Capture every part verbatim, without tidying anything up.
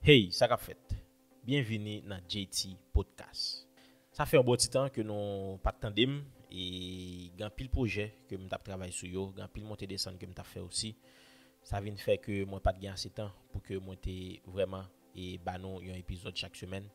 Hey, sa k ap fèt? Byenvini nan J T Podcast. Sa fè yon bon ti tan ke nou pa t tande m, e gen anpil pwojè ke m t ap travay sou yo, gen anpil monte desann ke m t ap fè osi. Sa vin fè ke mwen pa t gen ase tan pou ke mwen te vrèman e ba nou yon epizòd chak semèn.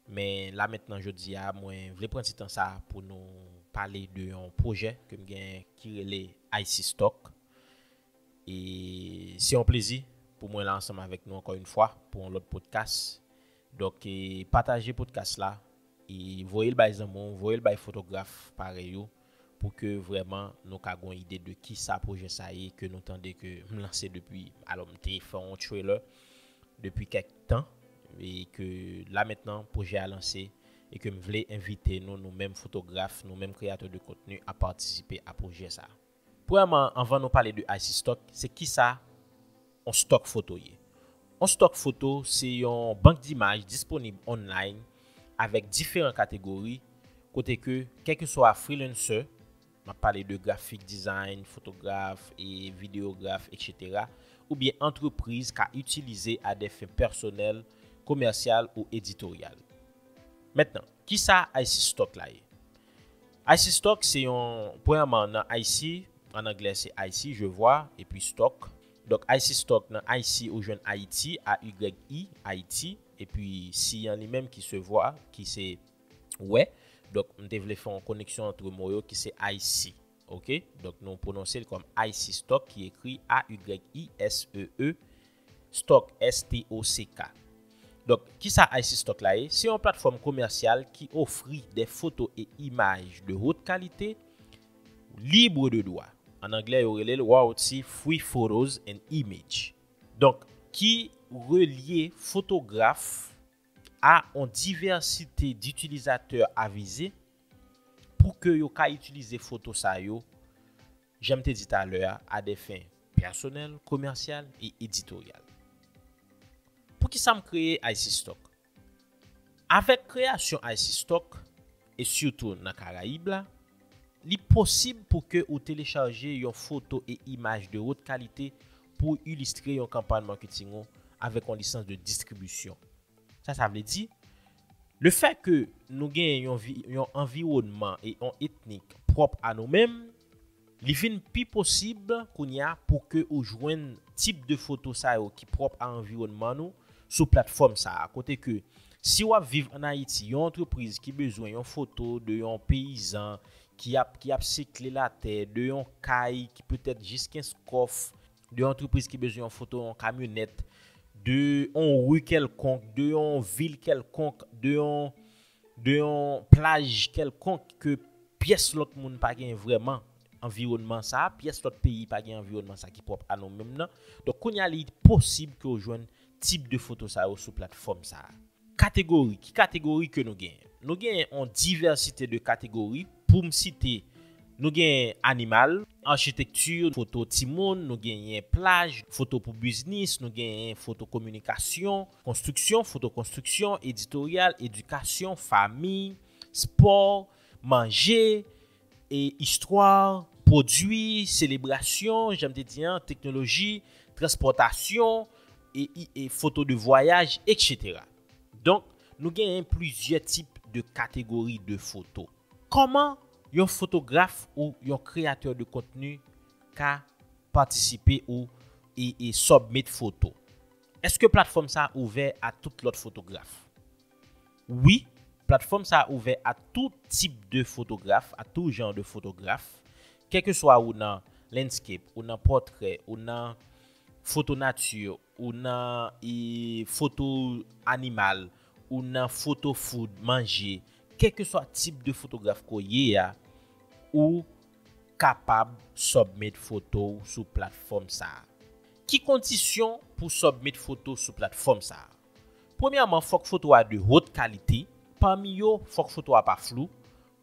Men la mentnan jodi a, mwen vle pran ti tan sa pou nou pale de yon pwojè ke m gen ki rele Icy Stock. E se yon plezi pou mwen la ansanm avèk nou ankò yon fwa pou yon lòt podcast. Donk, e pataje podcast la, e voye l bay zanmi w, voye l bay fotograf parèy ou, pou ke vrèman nou ka gon ide de kisa pwojè sa ye ke nou tande ke m lanse depi, alò m te fè yon trailer depi kèk tan, e ke la mentnan pwojè a lanse, e ke m vle envite nou, nou menm fotograf, nou menm kreyatè de kontni a patisipe a pwojè sa. Premyèman, anvan nou pale de Icy Stock, se kisa yon stock foto ye? Yon stock foto se yon bank dimaj disponib online avèk diferan kategori, kote ke, kèlkeswa freelancer, m ap pale de graphic design, fotograf, e videograf, et cetera, oubyen antrepriz ka itilize a des fins pèsonèl, komèsyal ou editoryal. Mentnan, kisa Icy Stock la ye? Icy Stock se yon, premyèman nan Icy, an anglè se Icy, je vois, epi Stock. Donk Icy Stock nan Icy ou jwenn Ayiti, A Y I, Ayiti, epi C an li menm ki se vwa, ki se wè. Donk m te vle fè yon koneksyon ant mo yo ki se Icy, oke? Donk nou pwononse l kòm Icy Stock ki ekri A Y I S E E, Stock, S T O C K. Donk, kisa Icy Stock la ye? Se yon platfòm komèsyal ki ofri de foto e imaj de haute qualité, libre de droit. An anglè, yo rele l royalty free photos and image. Donk, ki relye fotograf a yon divèsite ditilizatè avize pou ke yo ka itilize foto sa yo, jan m te di talè a, a des fins pèsonèl, komèsyal e editoryal. Poukisa m kreye Icy Stock? Avèk kreyasyon Icy Stock, e sitou nan Karayib la, li posib pou ke ou telechaje yon foto e imaj de haute qualité pou ilistre yon kanpay marketing ou avèk yon lisans de distribisyon. Sa, sa vle di, le fè ke nou genyen yon, vi- yon anviwònman e yon etnik pwòp a nou menm, li vin pi posib kounye a pou ke ou jwenn tip de foto sa yo ki pwòp a anviwònman nou sou platfòm sa a. Kote ke si w ap viv ann Ayiti, yon antrepriz ki bezwen yon foto de yon peyizan ki ap, ki ap sekle latè, de yon kay ki petèt jis kenz kòf, de yon antrepriz ki bezwen yon foto yon kamyonèt, de yon ri kèlkonk, de yon vil kèlkonk, de yon, de yon plaj kèlkonk ke pyès lòt moun pa gen vrèman anviwònman sa, pyès lòt peyi pa gen anviwònman sa ki pwòp a nou menm nan. Donk, kounye a, li posib ke w jwenn tip de foto sa yo sou platfòm sa. Kategori, ki kategori ke nou genyen? Nou genyen yon divèsite de kategori. Pou m site, nou genyen animal, achitekti, foto timoun, nou genyen plaj, foto pou biznis, nou genyen foto kominikasyon, konstriksyon, foto konstriksyon, editoryal, edikasyon, fanmi, spò, manje, e istwa, pwodui, selebrasyon, jan m te di an, teknoloji, transpòtasyon, e, e, e foto de vwayaj, et cetera. Donk, nou genyen plizyè tip de kategori de foto. Kòman yon fotograf ou yon kreyatè de kontni ka patisipe ou e, e submit foto? Èske platfòm sa ouvè a tout lòt fotograf? Wi, platfòm sa ouvè a tout tip de fotograf, a tout jan de fotograf, kèlkeswa ou nan landscape, ou nan pòtrè, ou nan foto nati, ou nan e, foto animal, ou nan foto food, manje, kèlkeswa tip de fotograf ke w ye a, ou kapab submit foto w sou platfòm sa a. Ki kondisyon pou submit foto sou platfòm sa a? Premyèman, fòk foto a de haute qualité. Pami yo, fòk foto a pa flou.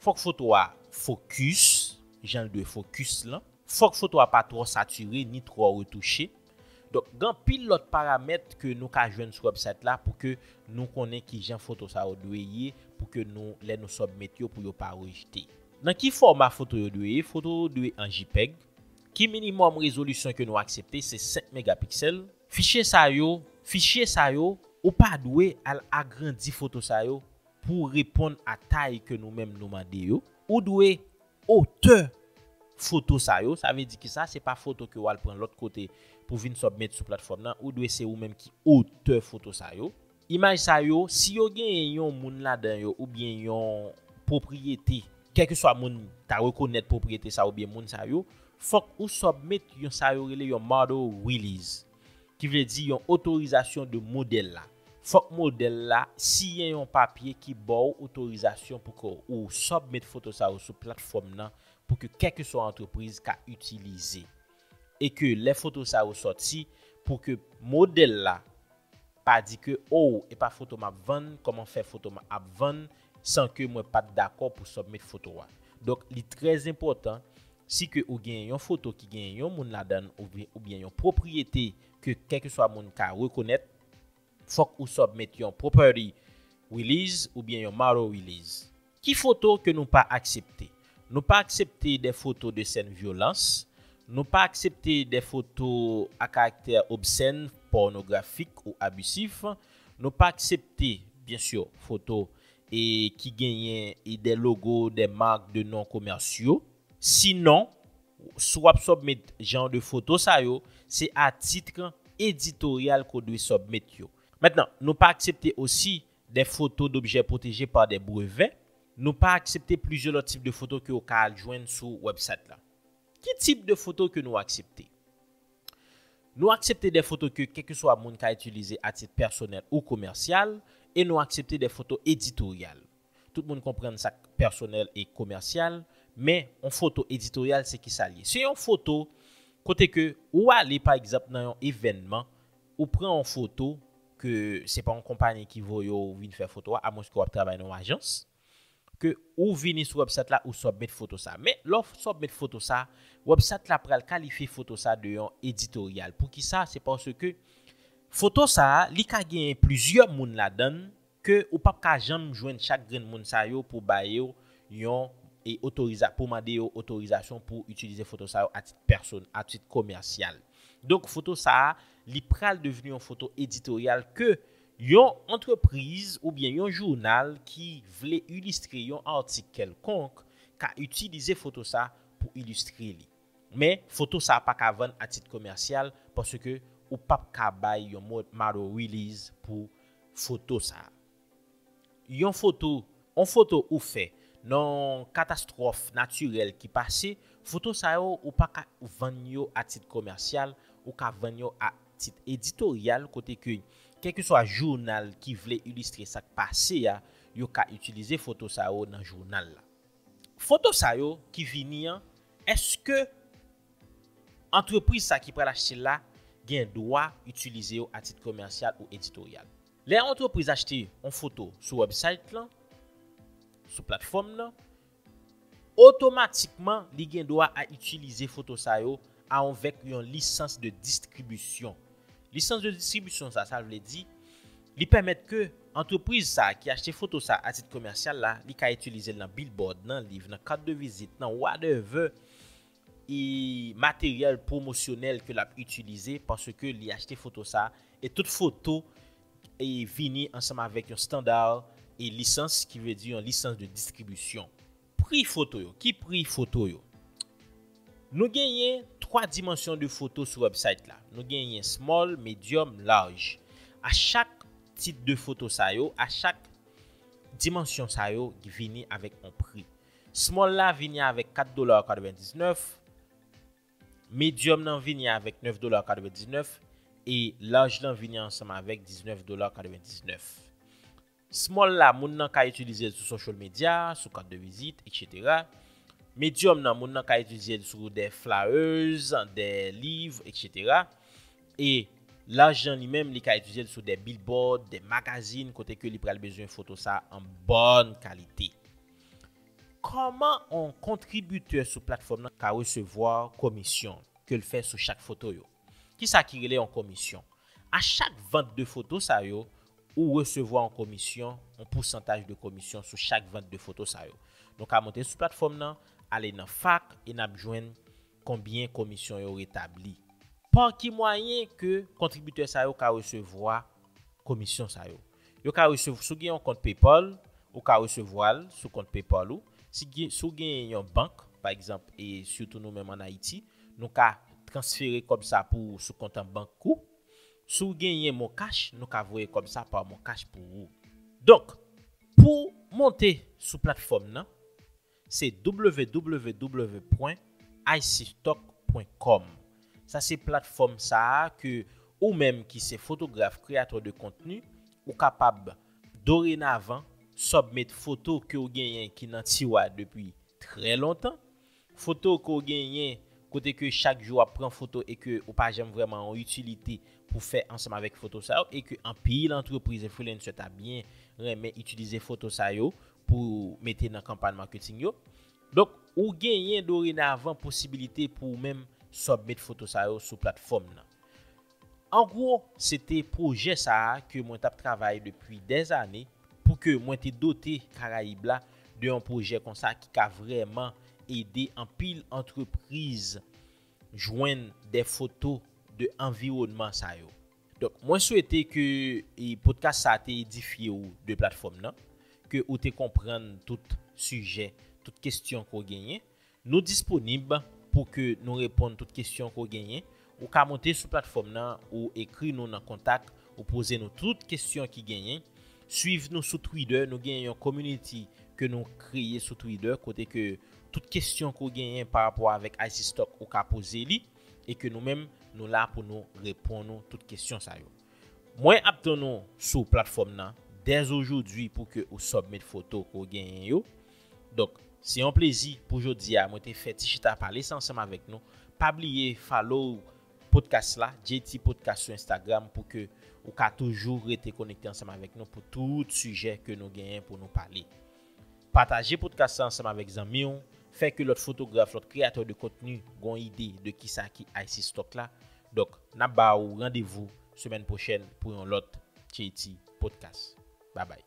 Fòk foto a fokis, jan l dwe fokis lan. Fòk foto a pa twò satire ni twò retouche. Donk, gen anpil lòt paramèt ke nou ka jwenn sou website la pou ke nou konnen kijan foto sa yo dwe ye, pou ke nou, lè nou submit yo, pou yo pa rejte. Nan ki fòma foto yo dwe ye? Foto yo dwe an JPEG. Ki minimòm rezolisyon ke nou aksepte? Se senk megapiksèl. Fichye sa yo, fichye sa yo, Ou pa dwe al agrandi foto sa yo pou reponn a tay ke nou menm nou mande yo. Ou dwe otè foto sa yo. Sa vle di ki sa? Se pa foto ke w al pran lòt kote pou vin submit sou platfòm nan. Ou dwe se ou menm ki otè foto sa yo. Imaj sa yo, si yo genyen yon moun ladan yo oubyen yon pwopriyete, kèlkeswa moun ta rekonèt pwopriyete sa oubyen moun sa yo, fòk ou submit yon sa yo rele yon model release, ki vle di yon otorizasyon de modèl la. Fòk modèl la siyen yon papye ki ba w otorizasyon pou ke ou submit foto sa yo sou platfòm nan pou ke kèlkeswa antrepriz ka itilize. E ke lè foto sa yo sòti, pou ke modèl la pa di ke, oh, e pa foto m ap vann, kòman fè foto m ap vann san ke mwen pa t dakò pou submit foto a. Donk, li trè enpòtan, si ke ou gen yon foto ki gen yon moun ladan l oubyen, oubyen yon pwopriyete ke kèlkeswa moun ka rekonèt, fòk ou submit yon property release oubyen yon model release. Ki foto ke nou pa aksepte? Nou pa aksepte de foto de sèn vyolans. Nou pa aksepte de foto a karaktè obsèn, pònografik ou abisif. Nou pa aksepte, byen si, foto e ki genyen e de logo, de mak, de non komèsyo. Sinon, si w ap submit jan de foto sa yo, se a tit editoryal ke w dwe submit yo. Mentnan, nou pa aksepte osi de foto d'objets protégés par des brevets. Nou pa aksepte plizyè lòt tip de foto ke w ka al jwenn sou website la. Ki tip de foto ke nou aksepte? Nou aksepte de foto ke kèlkeswa moun ka itilize a tit pèsonèl ou komèsyal, e nou aksepte de foto editoryal. Tout moun konprann sa k pèsonèl e komèsyal, men yon foto editoryal se ki sa l ye? Se yon foto kote ke ou ale, pa egzanp, nan yon evènman, ou pran yon foto ke se pa yon konpayi ki voye w vin fè foto a, amwenske w ap travay nan yon ajans, ke ou vini sou website la, ou submit foto sa. Men, lè w submit foto sa, website la pral kalifye foto sa de yon editoryal. Poukisa? Se paske foto sa, li ka genyen plizyè moun ladan l, ke ou p ap ka janm jwenn chak grenn moun sa yo pou ba yo yon, e otoriza-, pou mande yo otorizasyon pou itilize foto sa yo a tit pèsonèl, a tit komèsyal. Donk, foto sa a, li pral devni yon foto editoryal ke yon antrepriz oubyen yon jounal ki vle ilistre yon atik kèlkonk ka itilize foto sa pou ilistre li. Men, foto sa a pa ka vann a tit komèsyal paske ou p ap ka bay yon mo-, model release pou foto sa a. Yon foto, yon foto ou fè nan yon katastwòf natirèl ki pase, foto sa yo ou pa ka vann yo a tit komèsyal, ou ka vann yo a tit editoryal kote ke kèlkeswa jounal ki vle ilistre sa k pase a, yo ka itilize foto sa yo nan jounal la. Foto sa yo ki vini an, èske antrepriz sa ki pral achte l la gen dwa itilize yo a tit komèsyal ou editoryal? Lè yon antrepriz achte yon foto sou website lan, sou platfòm nan, otomatikman li gen dwa a itilize foto sa yo avèk yon lisans de distribisyon. Lisans de distribisyon sa, sa vle di, li pèmèt ke antrepriz sa ki achte foto sa a tit komèsyal la, li ka itilize l nan billboard, nan liv, nan kat de vizit, nan whatever, e materyèl pwomosyonèl ke l ap itilize paske li achte foto sa, e tout foto e vini ansanm avèk yon standard e lisans, ki vle di yon lisans de distribisyon. Pri foto yo. Ki pri foto yo? Nou genyen twa dimansyon de foto sou website la. Nou genyen small, medium, large. A chak tit de foto sa yo, a chak dimansyon sa yo vini avèk yon pri. Small la vini avèk kat dola katrevendiznèf, medium nan vini avèk nèf dola katrevendiznèf, e large lan vini ansanm avèk diznèf dola katrevendiznèf. Small la, moun nan ka itilize l sou social media, sou kat de vizit, etsetera. Medium nan, moun nan ka itilize l sou de flyers, de liv, etsetera. E large lan li menm, li ka itilize l sou de billboard, de magazin, kote ke li pral bezwen foto sa an bòn kalite. Kòman yon kontribitè sou platfòm nan ka resevwa komisyon ke l fè sou chak foto yo? Kisa ki rele yon komisyon? A chak vant de foto sa yo, ou resevwa yon komisyon, yon pousantaj de komisyon sou chak vant de foto sa yo. Nou ka monte sou platfòm nan, ale nan fak, e n ap jwenn konbyen komisyon yo retabli. Pa ki mwayen ke kontribitè sa yo ka resevwa komisyon sa yo. Yo ka resevwa, si w gen yon kont PayPal, ou ka resevwa l sou kont PayPal ou. Si gen, si w gen yon bank, pa egzanp, e sitou nou menm an Ayiti, nou ka transfere kòb sa pou ou sou kont an bank ou. Si w genyen MonCash, nou ka voye kòb sa pa MonCash pou ou. Donk, pou w monte sou platfòm nan, se w w w pwen i c stock pwen com. Sa se platfòm sa a ke ou menm ki se fotograf, kreyatè de kontni, ou kapab dorenavan submit foto ke w genyen ki nan tiwa depi trè lontan, foto ke w genyen kote ke chak jou w ap pran foto e ke ou pa janm vrèman yon itilite pou fè ansanm avèk foto sa yo, e ke anpil antrepriz e freelancer ta byen renmen itilize foto sa yo pou mete nan kanpay maketing yo. Donk, ou genyen dorenavan posibilite pou ou menm submit foto sa yo sou platfòm nan. An gwo, se te pwojè sa a ke mwen t ap travay depi dèzane pou ke mwen te dote Karayib la de yon pwojè konsa ki ka vrèman ede anpil antrepriz jwenn de foto de anviwònman sa yo. Donk, mwen swete ke e, podcast sa a te edifye w de platfòm nan, ke ou te konprann tout sijè, tout kesyon ke w genyen. Nou disponib pou ke nou reponn tout kesyon ke w genyen. Ou ka monte sou platfòm nan, ou ekri nou nan kontak, ou poze nou tout kesyon ki genyen. Swiv nou sou Twitter, nou genyen yon community ke nou kreye sou Twitter, kote ke tout kesyon ke w genyen pa rapò avèk I C Stock, ou ka poze li, e ke nou menm, nou la pou nou reponn ou tout kesyon sa yo. Mwen ap tann ou sou platfòm nan dèzojodi pou ke ou submit foto ke w genyen yo. Donk, se yon plezi pou jodi a, mwen te fè ti chita pale sa ansanm avèk nou. Pa bliye follow podcast la, J T Podcast sou Instagram pou ke ou ka toujou rete konekte ansanm avèk nou pou tout sijè ke nou genyen pou nou pale. Pataje podcast sa ansanm avèk zanmi w, fè ke lòt fotograf, lòt kreyatè de kontni gon ide de kisa ki I C Stock la. Donk, n ap ba ou randevou semèn pwochèn pou yon lòt J T Podcast. Babay.